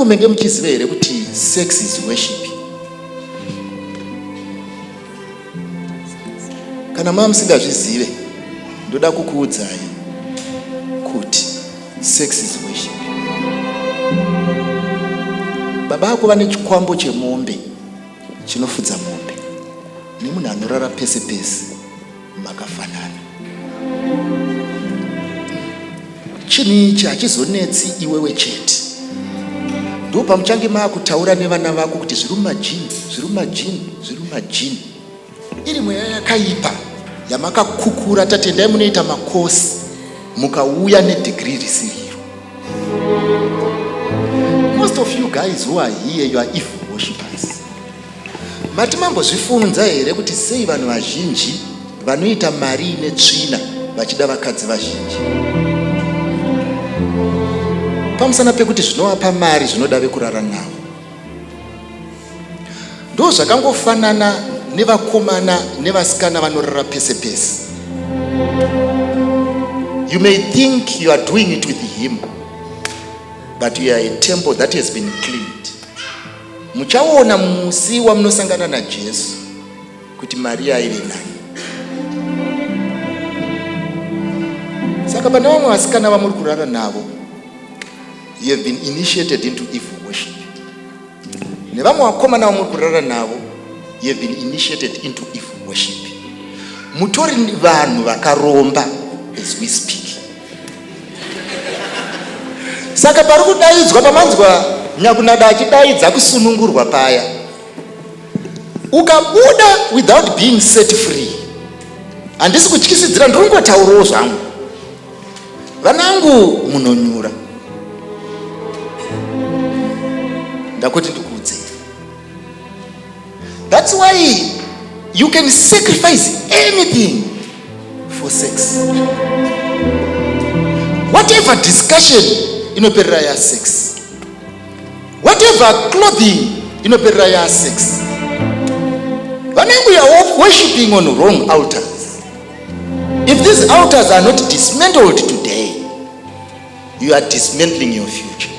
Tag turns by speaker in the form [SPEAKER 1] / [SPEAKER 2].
[SPEAKER 1] Vanangu, menge muchiziva here kuti sex is worship? Kana mava musingazvizive, ndoda kukuudzai kuti sex is worship. Baba ako vane chikwambo chemombe chinofudza mombe nemunhu anorara pese pese makafanana. Chinhu ichi hachizonetsi iwewe chete. Ndopamuchange maakutaura nevana vako kuti zviri mumajini, zviri mumajini, zviri mumajini. Iri mweya yakaipa yamakakukura tatendai munoita makosi mukauya nedegree risiriro. Most of you guys who are here, you are evil worshippers. Mati mambozvifunza here kuti sei vanhu vazhinji vanoita mari ine tsvina vachida vakadzi vazhinji? Pamusana pekuti zvinovapa mari zvinoda vekurara navo. Ndozvakangofanana nevakomana nevasikana vanorara pese pese. You may think you are doing it with him, but you are a temple that has been cleaned. Muchaona musi wamunosangana naJesu kuti Maria aive nani. Saka pane vamwe vasikana vamuri kurara navo, you have been initiated into evil worship. Nevamwe vakomana vamuri kurara navo, you have been initiated into evil worship. Mutori vanhu vakaromba as we speak. Saka pari kudaidzwa pamanzwa nyakunada achidaidza kusunungurwa paya, ukabuda without being set free, handisi kutyisidzira, ndiri kungotaurawo zvangu. Vanangu, munonyura. Ndakuti ndikuudzei. That's why you can sacrifice anything for sex. Whatever discussion inoperera ya sex. Whatever clothing inoperera ya sex. Vanangu, you are worshiping on wrong altars. If these altars are not dismantled today, you are dismantling your future.